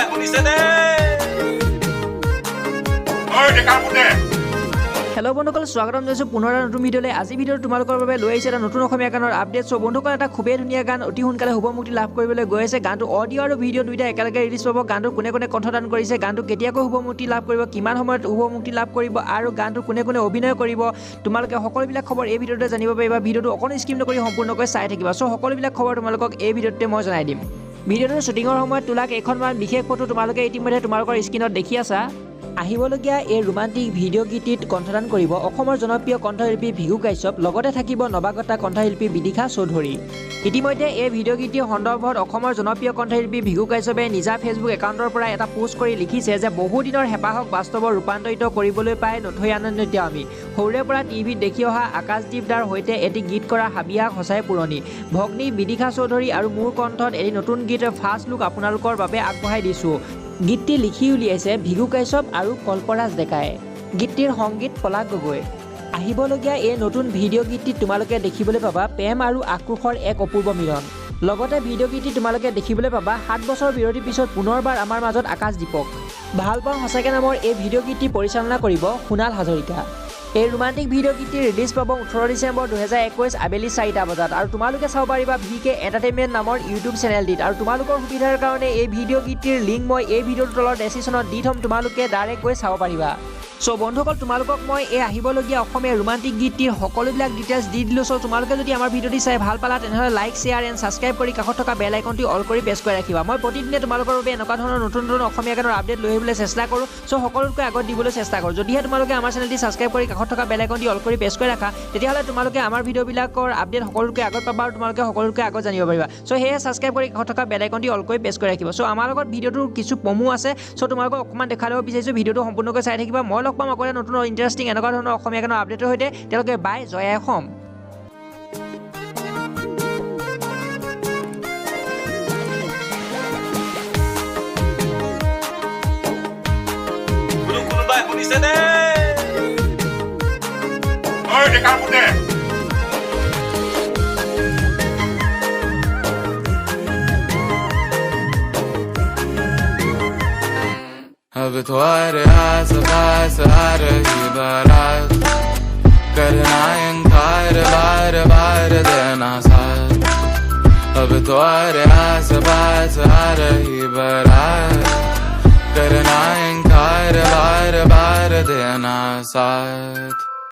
কোনোবাই শুনিছেনে? ঐ ডেকাৰ পুতে। হেল্ল' বন্ধুসকল, স্বাগতম জনাইছোঁ পুনৰ এটা নতুন ভিডিঅ'লৈ। আজি ভিডিঅ'ত তোমালোকৰ বাবে লৈ আহিছে এটা নতুন অসমীয়া গানৰ আপডেট। চ' বন্ধুসকল, এটা খুবেই ধুনীয়া গান অতি সোনকালে শুভমুক্তি লাভ কৰিবলৈ গৈ আছে। গানটো অডিঅ' আৰু ভিডিঅ' দুয়োটা একেলগে ৰিলিজ পাব। গানটো কোনে কোনে কণ্ঠদান কৰিছে, গানটো কেতিয়াকৈ শুভমুক্তি লাভ কৰিব, কিমান সময়ত শুভমুক্তি লাভ কৰিব আৰু গানটো কোনে কোনে অভিনয় কৰিব, তোমালোকে সকলোবিলাক খবৰ এই ভিডিঅ'টোতে জানিব পাৰিবা। ভিডিঅ'টো অকণো স্কিপ নকৰি সম্পূৰ্ণকৈ চাই থাকিবা। চ' সকলোবিলাক খবৰ তোমালোকক এই ভিডিঅ'টোতে মই জনাই দিম। ভিডিঅ'টোৰ শ্বুটিঙৰ সময়ত তোলা কেইখনমান বিশেষ ফটো তোমালোকে ইতিমধ্যে তোমালোকৰ স্ক্ৰীণত দেখি আছা। আহিবলগীয়া এই ৰোমান্টিক ভিডিঅ' গীতটিত কণ্ঠদান কৰিব অসমৰ জনপ্ৰিয় কণ্ঠশিল্পী ভৃগু কাশ্যপ, লগতে থাকিব নৱাগতা কণ্ঠশিল্পী বিদিশা চৌধুৰী। ইতিমধ্যে এই ভিডিঅ' গীতটিৰ সন্দৰ্ভত অসমৰ জনপ্ৰিয় কণ্ঠশিল্পী ভৃগু কাশ্যপে নিজা ফেচবুক একাউণ্টৰ পৰা এটা পোষ্ট কৰি লিখিছে যে বহুদিনৰ হেঁপাহক বাস্তৱত ৰূপান্তৰিত কৰিবলৈ পাই নথৈ আনন্দিত আমি। সৰুৰে পৰা টিভিত দেখি অহা আকাশদ্বীপ দাৰ সৈতে এটি গীত কৰা হাবিয়াস সঁচাই পুৰণি। ভগ্নী বিদিশা চৌধুৰী আৰু মোৰ কণ্ঠত এটি নতুন গীত ফাৰ্ষ্ট লুক আপোনালোকৰ বাবে আগবঢ়াই দিছোঁ। গীতটি লিখি উলিয়াইছে ভৃগু কাশ্যপ আৰু কল্পৰাজ ডেকাই। গীতটিৰ সংগীত পলাশ গগৈ। আহিবলগীয়া এই নতুন ভিডিঅ' গীতটিত তোমালোকে দেখিবলৈ পাবা প্ৰেম আৰু আক্ৰোশৰ এক অপূৰ্ব মিলন। লগতে ভিডিঅ' গীতটি তোমালোকে দেখিবলৈ পাবা 7 বছৰ বিৰতিৰ পিছত পুনৰবাৰ আমাৰ মাজত আকাশদ্বীপক। ভাল পাওঁ সঁচাকৈ নামৰ এই ভিডিঅ' গীতটি পৰিচালনা কৰিব সোণাল হাজৰিকা। এই ৰোমান্টিক ভিডিঅ' গীতটি ৰিলিজ পাব 18 ডিচেম্বৰ 2021 আবেলি 4টা বজাত আৰু তোমালোকে চাব পাৰিবা ভি কে এণ্টাৰটেইনমেণ্ট নামৰ ইউটিউব চেনেলটিত। আৰু তোমালোকৰ সুবিধাৰ কাৰণে এই ভিডিঅ' গীতটিৰ লিংক মই এই ভিডিঅ'টোৰ তলৰ ডেছক্ৰিপশ্যনত দি থ'ম, তোমালোকে ডাইৰেক্ট গৈ চাব পাৰিবা। চ' বন্ধুসকল, তোমালোকক মই এই আহিবলগীয়া অসমীয়া ৰোমান্টিক গীতটিৰ সকলোবিলাক ডিটেইলছ দি দিলোঁ। চ' তোমালোকে যদি আমাৰ ভিডিঅ'টি চাই ভাল পালা তেনেহ'লে লাইক, শ্বেয়াৰ এণ্ড ছাবস্ক্ৰাইব কৰি কাষত থকা বেল আইকনটি অল কৰি প্ৰেছ কৰি ৰাখিবা। মই প্ৰতিদিনে তোমালোকৰ বাবে এনেকুৱা ধৰণৰ নতুন নতুন অসমীয়া গানৰ আপডেট লৈ আহিবলৈ চেষ্টা কৰোঁ। চ' সকলোতকৈ আগত দিবলৈ চেষ্টা কৰোঁ। যদিহে তোমালোকে আমাৰ চেনেলটি ছাবস্ক্ৰাইব কৰি কাষত থকা বেল আইকনটি অল কৰি প্ৰেছ কৰি ৰাখা তেতিয়াহ'লে তোমালোকে আমাৰ ভিডিঅ'বিলাকৰ আপডেট সকলোতকৈ আগত পাবা আৰু তোমালোকে সকলোতকৈ আগত জানিব পাৰিবা। চ' সেয়েহে ছাবস্ক্ৰাইব কৰি কাষত থকা বেল আইকনটি অল কৰি প্ৰেছ কৰি ৰাখিবা। চ' আমাৰ লগত ভিডিঅ'টোৰ কিছু প্ৰমো আছে, চ' তোমালোকক অকণমান দেখাই দিব বিচাৰিছোঁ। ভিডিঅ'টো সম্পূৰ্ণকৈ চাই থাকিবা। মই লগ পাম আকৌ এটা নতুন ইণ্টাৰেষ্টিং এনেকুৱা ধৰণৰ অসমীয়া গানৰ আপডেটৰ সৈতে। তেওঁলোকে বাই, জয় আই অসম। বোলো কোনোবাই শুনিছেনে? ঐ ডেকাৰ পুতে। अब तुम्हारे आस पास आ रही बारात, करना इनकार बार बार देना साथ। अब तुम्हारे आस पास आ रही बारात, करना इनकार बार बार देना साथ।